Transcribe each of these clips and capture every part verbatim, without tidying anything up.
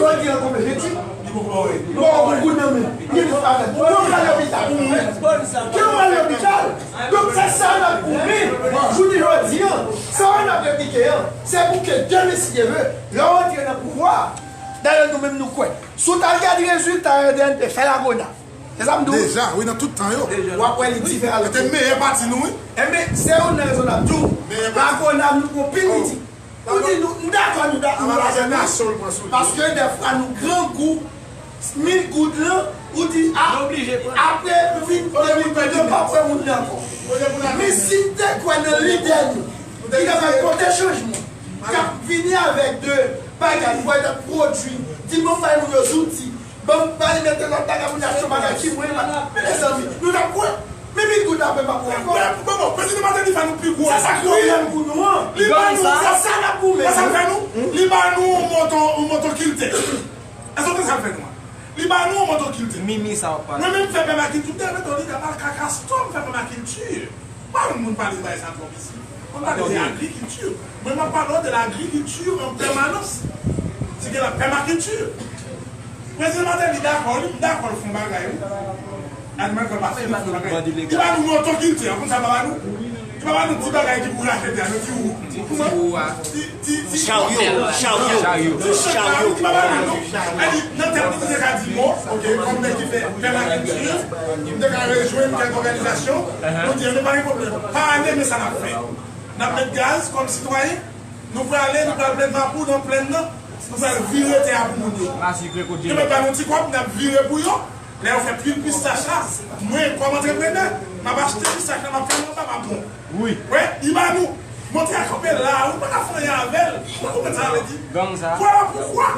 Jodi an konbyen? Venntuit? Li poko pare. Bon, ou goud nan men. Li poko pare. Ou pral lopital. Ki ou pral lopital? Donk, se sa n ap goumen. Joudi jodi an, sa n ap replike an, se pou ke Dye mesi Dye ve, lè w antre nan pouvwa, dayè nou menm nou kwè. Si w t al gade rezilta R D N P fè Lagona, se sa m di w. Deja, wi, nan tout tan yo. W ap wè li diferan. Se te meyè pati nou, wi. Enben, se youn nan rezon n ap di w. Meyè pati. Lagona, nou pran pil piti. Ou di nou, m dakò, nou dakò, nou dakò. Paske dèfwa nou grangou, mil goud lan, ou di, a, apre ou fin, yo pa pran moun nan ankò. Men si n te kwè nan lidè nou, ki kapab pote chanjman, k ap vini avèk de bagay, pwodui, di bon bay moun yo zouti, bon, ba li mete lòt bagay pou n ap fè bagay ki mwen la. Mezanmi, nou t ap kwè. Men mil goud la, pèp ap wè ankò. Bon, bon, prezidan Martelly fè nou pi gwo. Se sa k reyèl pou nou an. Li ba nou, se sa n ap goumen. Wè sa l fè nou? Li ba nou yon moto, yon moto kiltè. Èske w konn sa l fè nou an? Li ba nou yon moto kiltè. Mimi sa w ap pale. Mwen menm fè pèmakilti, m te rete yon lidè pale kakastwòm fè pèmakilti. Pa yon moun pale bay sa twòp isi. Mwen pale de agrikilti. Mwen, m ap pale de lagrikilti an pèmanans. Se ke la pèmakilti. Prezidan Martelly dakò, li, m dakò l fè yon bagay, wi. Admèt ke l pa fin fè yon bagay. Li ba nou moto kiltè, ou konn sa l pa ba nou? Li pa ba nou ti bagay ki pou rachete a, nou ti ou. Kouman? Ti, ti, ti. Charyo, charyo, charyo. Ti bagay li pa ba nou, non. Sa di, nan tèt nou, nou te ka di, bon, ok, kòm nèg ki fè pèmakilti, nou te ka rejwenn kèk òganizasyon, nou di, nou pa gen pwoblèm. Pa ane, men sa n ap fè. N ap met gaz kòm sitwayen, nou prale, nou pral plenn Mapou, nan plenn nan, nou pral vire tè a pou moun yo. Yo mèt ba nou ti kòb, n ap vire pou yo. Lè yo fè pil pistach la, mwen, kòm antreprenè, m ap achte pistach la, m ap fè l anba Mapou. Wi. Wè, li ba nou. Montre a kanpe la, ou pa ka fè anyen avè l. Ou konprann sa sa vle di? Gang sa. Vwala poukwa,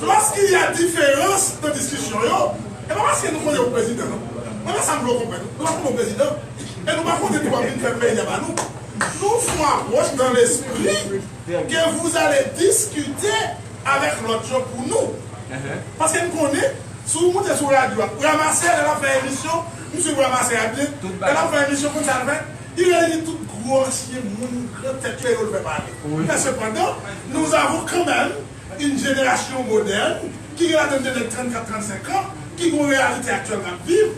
lorsqu'il y a différence nan diskisyon yo, e pa paske nou konnen ou prezidan, non. Mwen, men sa m vle w konprann. Nou pa konnen ou prezidan. E nou pa konnen nou ap vin fè peyi a ba nou. Nou fè yon apwòch dans l'esprit que vous allez discuter avec lòt yo pou nou. Paske n konnen, si w moute sou radyo a, Ramasè, lè l ap fè emisyon, m swiv Ramasè a byen, lè l ap fè emisyon, konn sa l fè? Li reyini tout gwo ansyen moun, gran tèt yo, e yo l fè pale. Men sepandan, nous avons quand même une génération moderne ki gen ladann de nèg trannkat, trannsenk an, ki gen yon reyalite aktyèl k ap viv,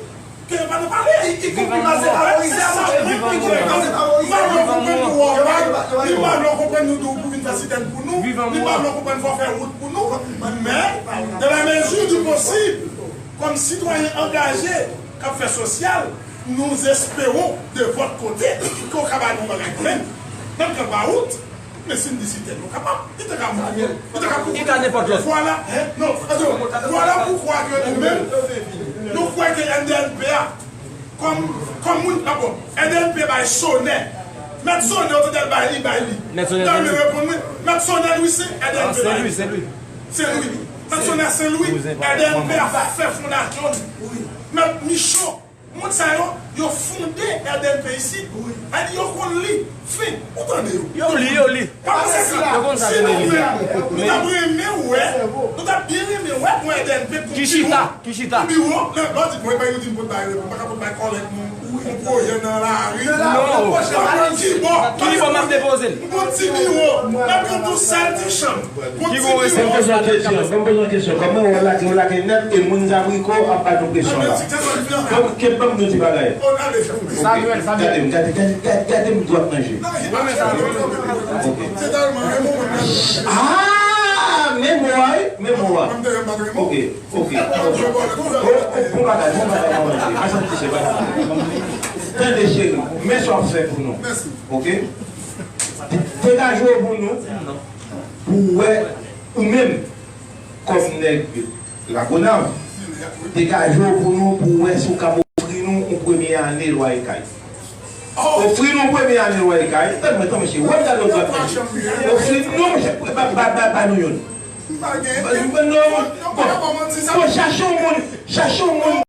ke yo pa nan pale. Y, y compris pa se favorizè, se sa menm ki di yo pa se favorizè. M pa vle w konprann nou wè w mal, ni m pa vle w konprann nou di w pou vin fè sitèn pou nou, ni m pa vle w konprann fò w fè wout pou nou. Men, dans la mesure du possible, kòm sitwayen angaje k ap fè sosyal, nous espérons de votre côté ke w ka ba nou bagay kanmenm. N ap kanpe a wout. Men si n di sitèn nou kapab, li te ka mouri. Li te ka mouri. Li ka nenpòt lòt. Vwala, non, vwala poukwa ke nou menm, nou kwè ke N D N P a, kòm, kòm moun, a bon, N D N P bay Sonè. Mèt Sonè, ou tande l bay li, bay li. Mèt Sonè Sen Lwi. Mèt Sonè Lwi se N D N P bay li. Se Lwi. Mèt Sonè Sen Lwi, N D N P a fè fondasyon li. Mèt Micho, moun sa yo, yo fonde R D N P isit. Wi. Sa di yo konn li. Fen, ou tande yo. Yo li, yo li. Pa panse sa. Yo konn sa, si nou menm, nou t ap renmen wè, nou t ap byen renmen wè pou R D N P pou ki chita, ki chita. Pou biwo, lè, lè w di, mwen, pa yo di m pot bay repons, m pa ka pot bay kòlèg moun, yon pwojè nan lari. Non. Ki bò? Ki bò m ap depoze l? M gon ti biwo, m ap gen yon sèl ti chanm. Ki gwo resèt? Ban m poze yon kesyon, ban m poze yon kesyon. Kòman w lage, w lage nèt e moun Zabriko ap ba nou presyon la? Ban m, ke ban m nou ti bagay. Samuel, Samuel. Gade m, gade, gade, gade, gade m dwat nan je. Ok. Ah, men mo a, wi, men mo a. Ok, ok, ok. Bon, bon bagay, bon bagay, bon bagay. Pa santi se bagay. Tande cheri, men sa w ap fè pou nou. Ok? Degaje w pou nou, pou w wè ou menm, kòm nèg Lagonav, degaje w pou nou, pou w wè si w kab ofri nou yon premye ane lwaye kay. Ofri nou yon premye ane lwaye kay. Tann mwen, tann mwen, cheri. Wè m gade w dwat nan je. Ofri nou, mesye, ba, ba, ba, ba nou youn. Non, bon, bon, chache yon moun, chache yon moun.